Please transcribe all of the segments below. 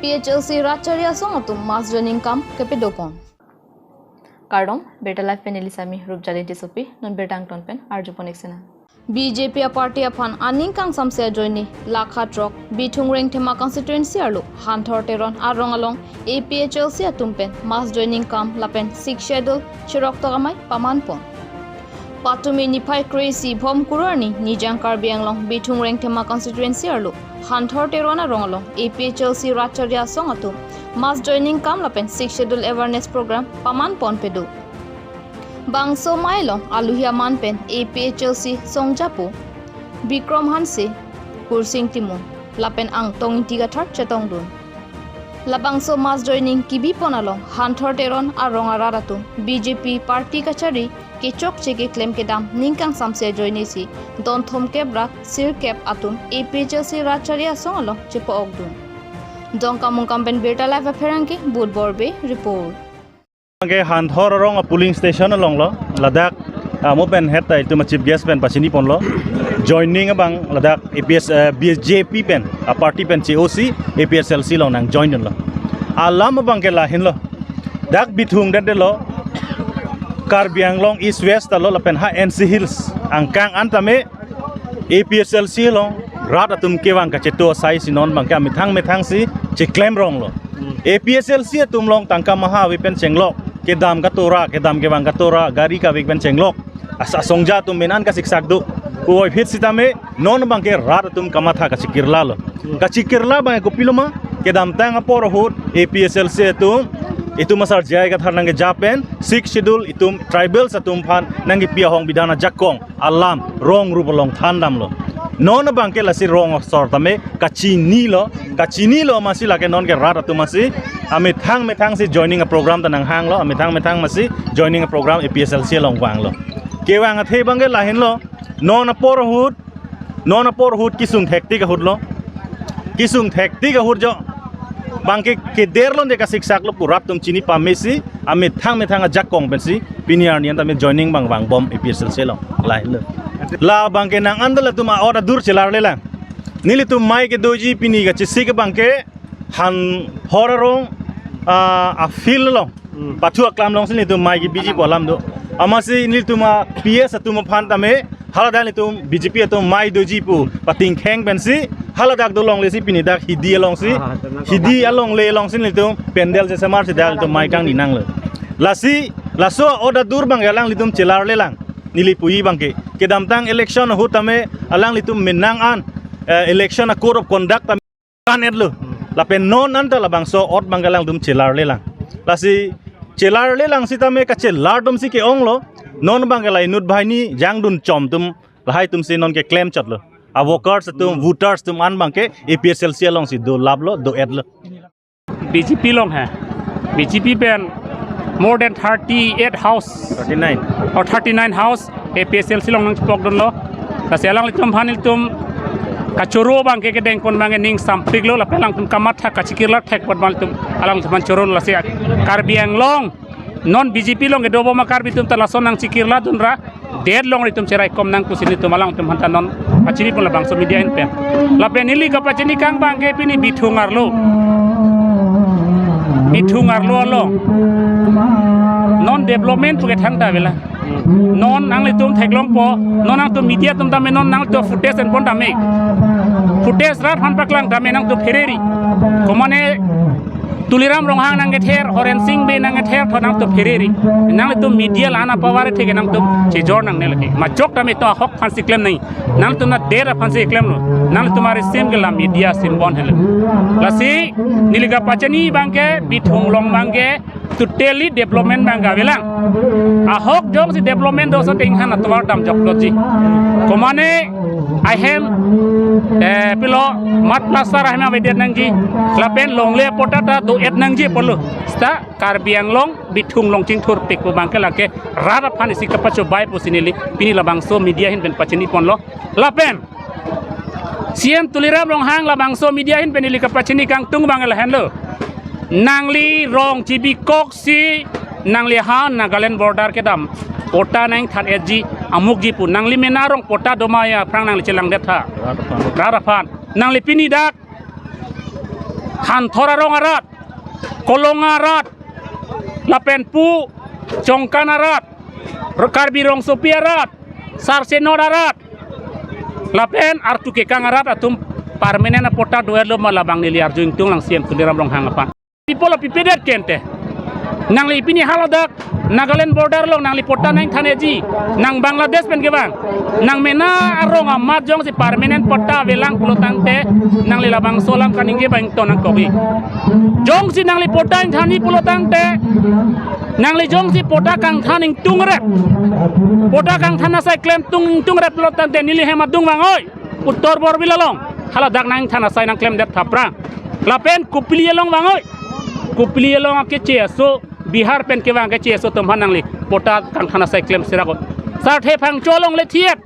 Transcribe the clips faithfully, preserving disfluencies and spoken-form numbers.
P H L C rat chari asong atum mass joining kam kepadopon. Kardom, Birta Live pen neli Sami Rupjali Tissopi, non birta angton pen arjupon ek sena. B J P a party aphan aning kangsamse ajoine lakha throk Bithung Rengthema constituency arlo Hanthor Teron arong along A P H L C atum pen mass joining kam lapen Sixth Schedule cheroktok amei pamanpon. Patumi niphai kre-isi Bhomkuru arni Nijang Karbi Anglong Bithung Rengthema constituency arlo Hanthor Teron arong along A P H L C rat chari asong atum mass joining kam lapen Sixth Schedule awareness program pamanpon pado. Bangso amei along aluhi aman pen A P H L C songjapo Bikrom Hanse, Kursing Timung lapen Angtong Ingti Kathar chetongdun. Labangso mass joining kebipon along Hanthor Teron arong arat atum B J P party kachari kechokche keklem kedam ning kangsamse ajoine si don thomkep ra sirkep atum A P H L C rat chari asong along chepa-okdun. Dongkamukam pen Birta Live apherangke Budbor Bey report. Ke Hanthor arong a polling station along lo, ladak, ah, mo pen het ta itum a chief guest pen pachiniponlo. Joining abang ladak A P S, eh, B J P pen, a party pen che-osi A P H L C along nangjoindunlo. Alam abangke lahenlo. Dak Bithung det detlo. Karbi Anglong East West alo lapen ha N C Hills angkang an tame A P H L C along rat atum kevang kacheto asai si non abangke amethang methang si cheklemronglo. A P H L C atum along tangka maha ave pen chenglok, kedam katora, kedam kevang katora, gari kave pen chenglok. Asa songja atum menan kasiksak do. Puvoiphit sitame non abangke rat atum kamatha kachikirlalo. Kachikirla abang kopiloma, kedamtang apor ahut A P H L C atum, itum asar J I Kathar nangkeja pen, Sixth Schedule itum tribals atum aphan nangkepi ahong bidhan ajakong alam rong rup along thandamlo. Non abangke lasi rong asor tame kachinilo, kachinilo amatsi lake nonke rat atum amatsi amethang methang si joining a program ta nanghanglo, amethang methang amatsi joining a program A P H L C along vanglo. Kevang athe abangke lahenlo, non apor ahut, non apor ahut kesung thektik ahutlo. Kesung thektik ahut jo abangke kederlo de kasiksaklo pu rat atum chini pamesi, amethang methang ajakong pensi pini arni an tame joining abang vangbom A P H L C along. Lahenlo. La abangke nang-an ta latum a-ot adur chelarlelang. Nelitum amei kedoji pini kachesik abangke Hanthor arong, ah, a field along. Hmm. Pathu aklam alongsi nelitum amei kebiji pu alam do. Amatsi nelitum a P S atum aphan tame haladak nelitum B J P atum amei doji pu patingkheng pensi haladak do longle si pini dak hidi alongsi, ah, tenang hidi alongle alongsi nelitum pandal chesemar si dak nelitum amei kangni nanglo. Lasi laso a-ot adur abangke alanglitum chelarlelang. Neli puji abangke kedamtang election ahut tame alanglitum menang an, eh, election a code of conduct tame kan-etlo. Lapen non anta labangso a-ot abangke alangtum chelarlelang. Lasi chelarlelang sitame kachelar atumsi ke-onglo. Non abangke la inut banghini jangdun chom atum lahai atumsi non keklem chotlo. A workers atum, voters atum an abangke A P H L C alongsi dolaplo, do-etlo. B J P along he. B J P pen more than thirty-eight house. Thirty-nine. Or thirty-nine house A P H L C along nangchepokdunlo. Lasi alanglitum aphan ilitum kachoro abangke kedengpon abangke ning sampiklo lapen alangtum kamatha kachikirla thekpon abang ilitum alangtum aphan choron lasi Karbi Anglong non B J P along kedo boma Karbi atum ta lason nangchikirla dunra det along ilitum cheraikom nang pusi nelitum alangtum aphan ta non pachiniponlo labangso media ahin pen. Lapen neli kapachini kang abangke pini Bithung arlo. Bithung arlo along non development puke thangta avela. Non nanglitum theklongpo, non nangtum media atum tame non nangtum footage enpon tame. Footage rat aphan paklang tame nangtum phereri. Komane Tuliram Ronghang nangkether, Horen Sing Bey nangkether, tho nangtum phereri. Nanglitum media la-an apower theke nangtum chejor nangne lake. Majok tame to ahok aphansi klem nang. Nangtum na der aphansi klemlo. Nangtum ari sim ke la media simbon helo. Lasi neli kapachini abangke Bithung along abangke totally development abangke avelang. Ahok jongsi development do asonte inghan atovar damjok doji. Komane ahem, eh, pilo mat plaster ahem avedet nangji. Lapen longle patta ta do-et nangji pulo. Seta Karbi Anglong Bithung along chingthurpik pu abangke lake rat aphan isi kapachobei pusi neli pini labangso media ahin pen pachiniponlo. Lapen C M Tuliram Ronghang labangso media ahin pen neli kapachini kangtung abang lahenlo. Nangli rong chibikoksi nangli ha Nagaland border kedam patta nangthan-etji amukji pu nangli mena rong patta doma aphrang nangli chelangdet tha. Rat aphan. Nangli pini dak Thanthor arong arat, Kolong arat, lapen pu Chongkan arat, Karbi Rongsopi arat, Sarsenot arat, lapen artu kekang arat atum permanent apatta do-etlo ma, labang neli arju ingtung lang C M Tuliram Ronghang aphan. Pi apotlo pipedet ke ante. Nangli pini haladak Nagaland border along nangli patta nangthan-etji, nang Bangladesh pen kevang, nang mena arong amat jongsi permanent patta avelang pulo tangte, nangli labangso alam kaningje abang ington nangkokji. Jongsi nangli patta ingthanji pulo tangte, nangli jongsi patta kangthan ingtungret, patta kangthan asai klemtung ingtungret pulo tangte, neli hem adung vang oi. Uttar Borbil along haladak nangthan asai nangklemdet thapra. Lapen Kopili along vang oi. Kopili along akeche aso, Bihar pen kevang akeche aso atum aphan nangli patta kangthan asai klem sera ko. Sarthe Phangcho along le thiet.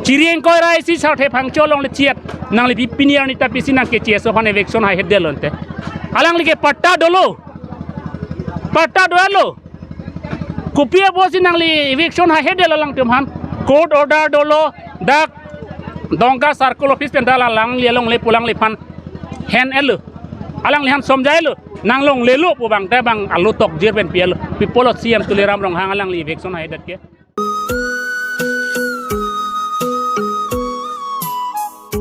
Chiri ingkoi ra isi Sarthe Phangcho along le thiet. Nangli pi pini arni ta pisi nang keche aso aphan eviction haihedet lo ante. Alangli ke patta dolo. Patta do-etlo. Kopi apotsi nangli eviction haihedet alangtum aphan? Court order dolo, dak Dongka Circle Office pen dak alangli alongle pu alangliphan hen-etlo. Alangliphan somjai-etlo. Nang longlelo pu abang te bang alo tokjir pen pi-etlo. Pi apotlo C M Tuliram Ronghang alangli eviction haihedet ke?